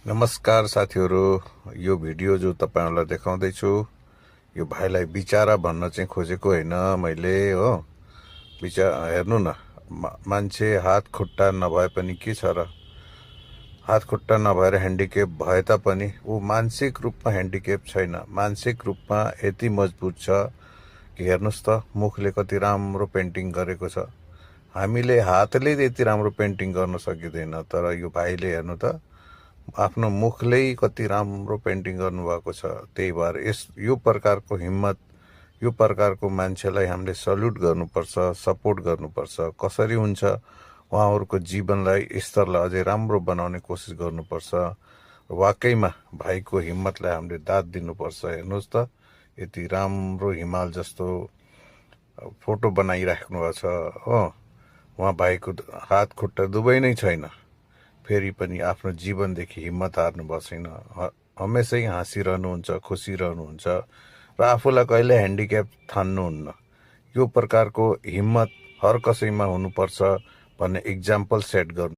नमस्कार साथीहरू, यो भिडियो जो तपाईहरुलाई देखाउँदैछु यो भाइलाई बिचारा भन्न चाहिँ खोजेको होइन मैले हो। हेर्नु न, मान्छे हात खुट्टा नभए पनि के छ र, हात खुट्टा नभएर ह्यान्डिक्याप भए तापनि ऊ मानसिक रूपमा ह्यान्डिक्याप छैन, मानसिक रूपमा यति मजबुत छ कि हेर्नुस् त मुखले कति राम्रो पेन्टिङ गरेको छ। हामीले हातले यति राम्रो पेन्टिङ गर्न सकिँदैन, तर यो भाइले हेर्नु त आफ्नो मुखले कति राम्रो पेन्टिङ गर्नुभएको छ। त्यही भएर यो प्रकारको हिम्मत, यो प्रकारको मान्छेलाई हामीले सल्युट गर्नुपर्छ, सपोर्ट गर्नुपर्छ। कसरी हुन्छ उहाँहरूको जीवनलाई स्तरलाई अझै राम्रो बनाउने कोसिस गर्नुपर्छ। वाकैमा भाइको हिम्मतलाई हामीले दाद दिनुपर्छ। हेर्नुहोस् त यति राम्रो हिमाल जस्तो फोटो बनाइराख्नु भएको छ हो। उहाँ भाइको हात खुट्टा दुवै नै छैन, फेरि पनि आफ्नो जीवनदेखि हिम्मत हार्नुभएको छैन। हमेसै हाँसिरहनुहुन्छ, खुसी रहनुहुन्छ र आफूलाई कहिले ह्यान्डिक्याप ठान्नुहुन्न। यो प्रकारको हिम्मत हर कसैमा हुनुपर्छ भन्ने इक्जाम्पल सेट गर्नु।